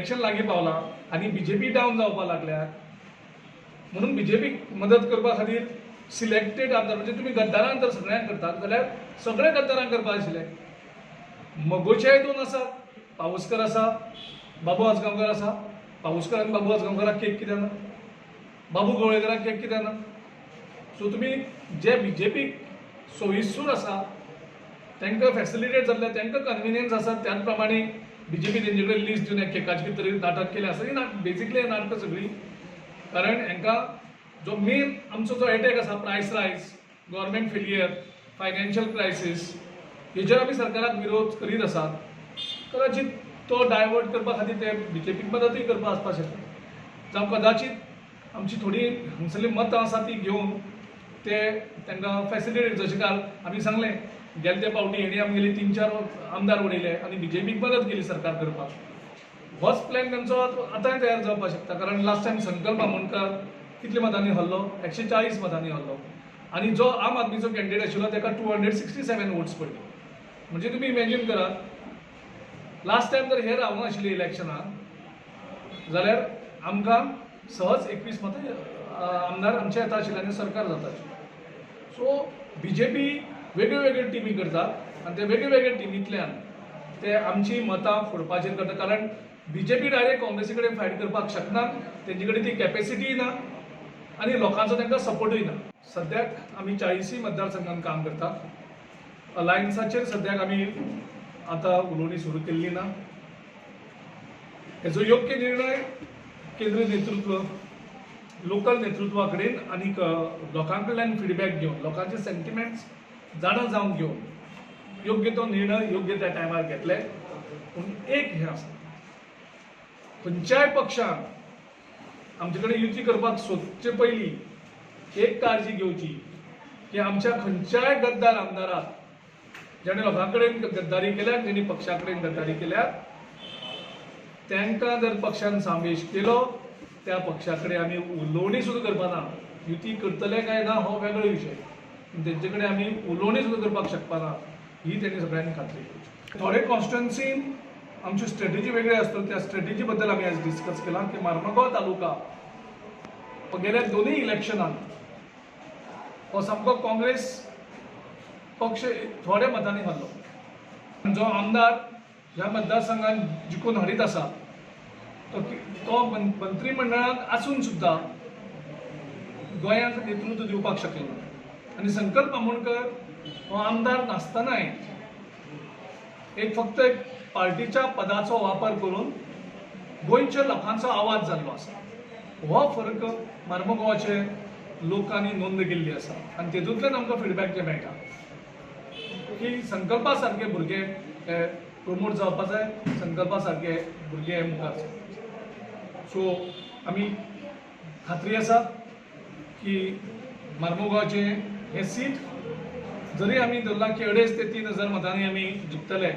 Election लागीं पावलां आनी बीजेपी डावन जावपाक लागल्या म्हणून बीजेपीक मदत करपा खातीर सिलेक्टेड आमदार, म्हणजे तुमी गद्दारांक जर सगळ्यांक करतात जाल्यार सगळे गद्दारांक करपा आशिल्ले. मगोचेय दोन आसात, पावसकर आसा, बाबू आजगांवकर आसा. पावसकर आनी बाबू आजगांवकराक केक कित्याक ना? बाबू गवळेकराक केक कित्याक ना? सो तुमी जे बीजेपीक सोयीसूर आसा, तांकां फॅसिलिटेट जाल्ले, तांकां कन्विनियन्स आसा, त्याच प्रमाणे बीजेपी तेंचे कडेन लिस्ट दिवन केकाचे कितें तरी नाटक केलें आसा. ही बेजिकली हे नाटकां सगळीं, कारण हांकां जो मेन आमचो जो एटॅक आसा, price rise, government failure, financial crisis, हेजेर आमी सरकाराक विरोध करीत आसात. कदाचित तो डायवर्ट करपा खातीर ते बीजेपीक मदतूय करपा आसपाक शकता, जावं कदाचित आमची थोडी हांगसरली मतां आसा ती घेवन ते तांकां फॅसिलिटेट, जशें काल आमी सांगलें, गेले ते पावटी हेणी आमगेली तीन चार आमदार उडयले आनी बीजेपीक मदत केली सरकार करपाक. होच प्लॅन तांचो आतांय तयार जावपाक शकता, कारण लास्ट टायम संकल्प आमोणकर कितल्या मतांनी हरलो? 140 मतांनी हरलो आनी जो आम आदमीचो कॅन्डिडेट आशिल्लो ताका 267 वोट्स पडले. म्हणजे तुमी इमॅजीन करात, लास्ट टायम जर हे रावूंक नाशिल्ले इलेक्शनाक जाल्यार आमकां सहज 21 मतां आमदार आमचे येता आशिल्ले आनी सरकार जाता आशिल्लें. सो बीजेपी वेगळ्यो वेगळ्यो टिमी करतात आनी ते वेगळे वेगळे टिमींतल्यान ते आमची मतां फोडपाचेर करता, कारण बीजेपी डायरेक्ट काँग्रेसी कडेन फायट करपाक शकना. तेंचे कडेन ती कॅपेसिटीय ना आनी लोकांचो तांकां सपोर्टूय ना. सद्याक आमी 40य मतदारसंघात काम करतात. अलायन्साचेर सद्याक आमी आतां उलोवणी सुरू केल्ली ना. हेजो योग्य निर्णय केंद्रीय नेतृत्व, लोकल नेतृत्वा कडेन आनी लोकां कडल्यान फिडबॅक घेवन, लोकांचे सेंटिमेंट्स जाणा जावन घेवन योग्य तो निर्णय योग्य त्या टायमार घेतले. पूण एक हें आसा, खंयच्याय पक्षान आमचे कडेन युती करपाक सोदचे पयलीं एक काळजी घेवची की आमच्या खंयच्याय गद्दार आमदाराक, ज्याणे लोकां कडेन गद्दारी केल्या, जेणी पक्षा कडेन गद्दारी केल्या, तांकां जर पक्षान समावेश केलो, त्या पक्षा कडेन आमी उलोवणी सुद्दां करपा ना. युती करतले काय ना हो वेगळो विशय, पूण तेंचे कडेन आमी उलोवणी सुद्दां करपाक शकपाना ही तेणी सगळ्यांनी खात्री घेवची. थोडे कॉन्स्टिट्युएन्सीन आमची स्ट्रेटेजी वेगळी आसतली. त्या स्ट्रेटेजी बद्दल आमी आयज डिस्कस केलां की मार्मगोवा तालुका गेल्या दोनूय इलेक्शनान हो सामको काँग्रेस पक्ष थोड्या मतांनी हरलो. जो आमदार ह्या मतदारसंघात जिखून हाडीत आसा तो तो मंत्रीमंडळात आसून सुद्दां गोंयांक नेतृत्व दिवपाक शकलो ना आनी संकल्प आमोणकर हो आमदार नासतनाय एक फक्त एक पार्टीच्या पदाचो वापर करून गोंयच्या लोकांचो आवाज जाल्लो आसा. हो फरक मार्मगोवाचे लोकांनी नोंद केल्ली आसा आनी तेतूंतल्यान आमकां फिडबॅक जे मेळटा की संकल्पा सारके भुरगे हे प्रमोट जावपा जाय, संकल्पा सारके भुरगे हे मुखार. सो आमी खात्री आसा की मार्मोगांवचें हें सीट जरी आमी धरलां की 2500 ते 3000 मतांनी आमी जिखतले.